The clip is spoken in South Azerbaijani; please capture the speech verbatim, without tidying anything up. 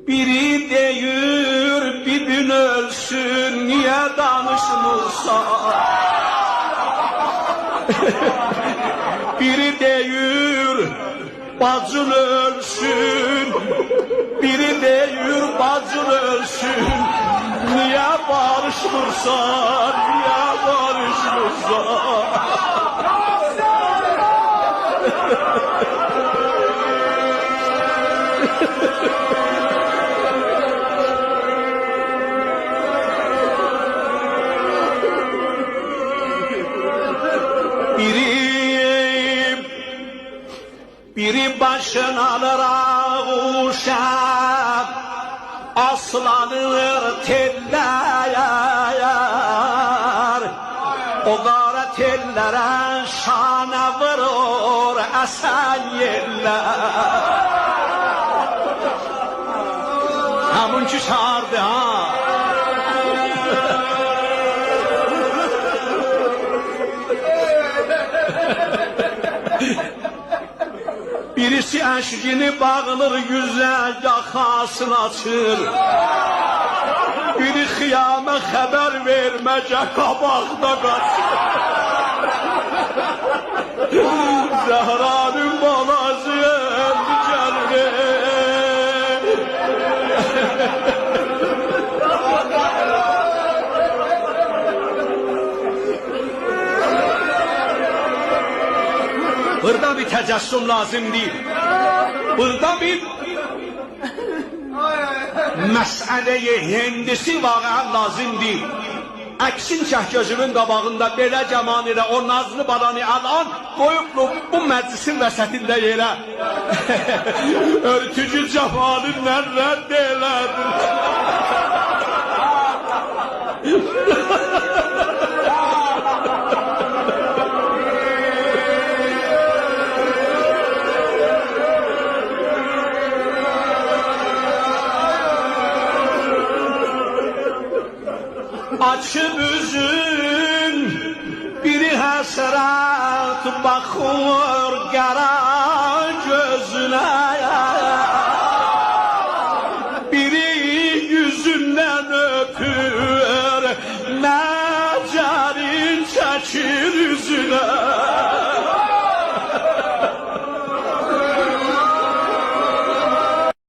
بیری دئییر، بیبین اؤلسون، نییه دانیشمیرسان؟ بیری دئییر، باجین اؤلسون. بیری دئییر، باجین اؤلسون، نییه باریشمیرسان؟ نییه باریشمیرسان؟ بیری، بیری باشین آلیر آغوشا، آسلانیر تئللر، او قارا تئللره شانه وورور اسن یئللر. همون کی چاغیردی، ها؟ بیریسی عشقینی باغلیر یوزه، یاخاسینی آچیر. بیری خیامه خبر وئرمه‌یه قاباقدا قاچیر. زهرانین بالاسی اؤلدو گلدی. بورادا بیر تجسم لازیمدیر. بورادا بیر مسئله‌ی هندسی واقعاً لازیمدیر. عکسین چک گؤزومون قاباغیندا، بئله گمان ائله او نازلی بالانی الان قویوبلار بو مجلسین وسطینده یئره. اؤرتویو جمالیندان رد ائله‌دیم. آچیب اوزون، بیری حسرت باخیر قارا گؤزونه. بیری یوزوندن اؤپور